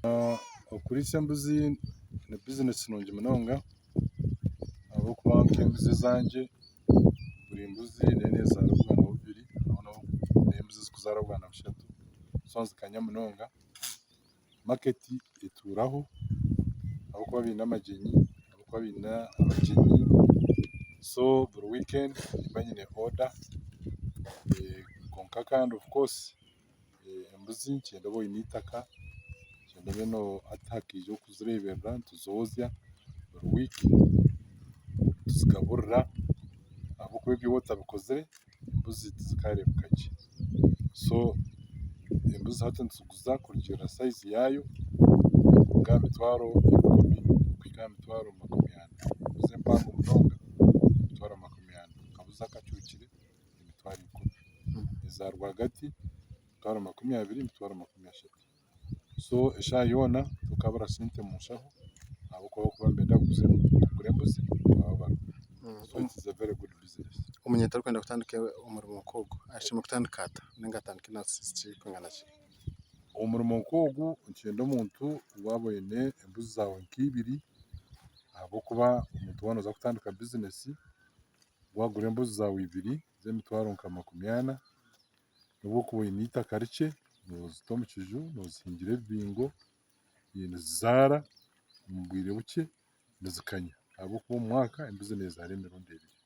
Okuriisa embuzi ni bizinesi nungi munonga ahabw'okuba nk'embuzi ezangye buri mbuzi neeba neezaara obwana bubiri hariho n'embuzi ezikuzaara obwana bushatu so nizikanya munonga. Maketi etuuraho ahabw'okuba baine amagyenyi ahabw'okuba baine abagyenyi so buri wiikendi nimba nyine oda kwonka kandi of course Embuzi nikyenda obe oine eitaka, nikyenda obe hati hakaija orikuzireeberera nituzoozya buri wiiki, nituzigaburira ahabw'okuba ebyo waaba otabikozire embuzi tizikaareebeka gye. So embuzi hati nituziguza kurugiirira sayizi yaayo kuruga aha mitwaro ikumi kuhika aha mitwaro makumi ana. Embuzi empango munonga emitwaro makumi ana, akabuzi akacwekire emitwaro ikumi, eza rwagati emitwaro 20, emitwaro 30. So eshaaha yoona tokabura sente omu nshaho ahabw'okuba abarikuba nibenda kugura embuzi nibaba bariho. So it is a very good business. Omunyento orikwenda kutandika omurimo nk'ogu ashemereire kutandika ata ninga atandike na kirikwingana ki? Omurimo nk'ogu nikyenda omuntu waaba oine embuzi zaawe nk'ibiri ahabw'okuba omuntu waaba nooza kutandika bizinesi Waagura embuzi zaawe ibiri z'emitwaro nka 40, nobu orikuba oine eitaka rikye, noozita omu kiju, noozihingira ebibingo, nizizaara omu bwire bukye nizikanya ahabw'okuba omu mwaka embuzi neezaara emirundi ebiri.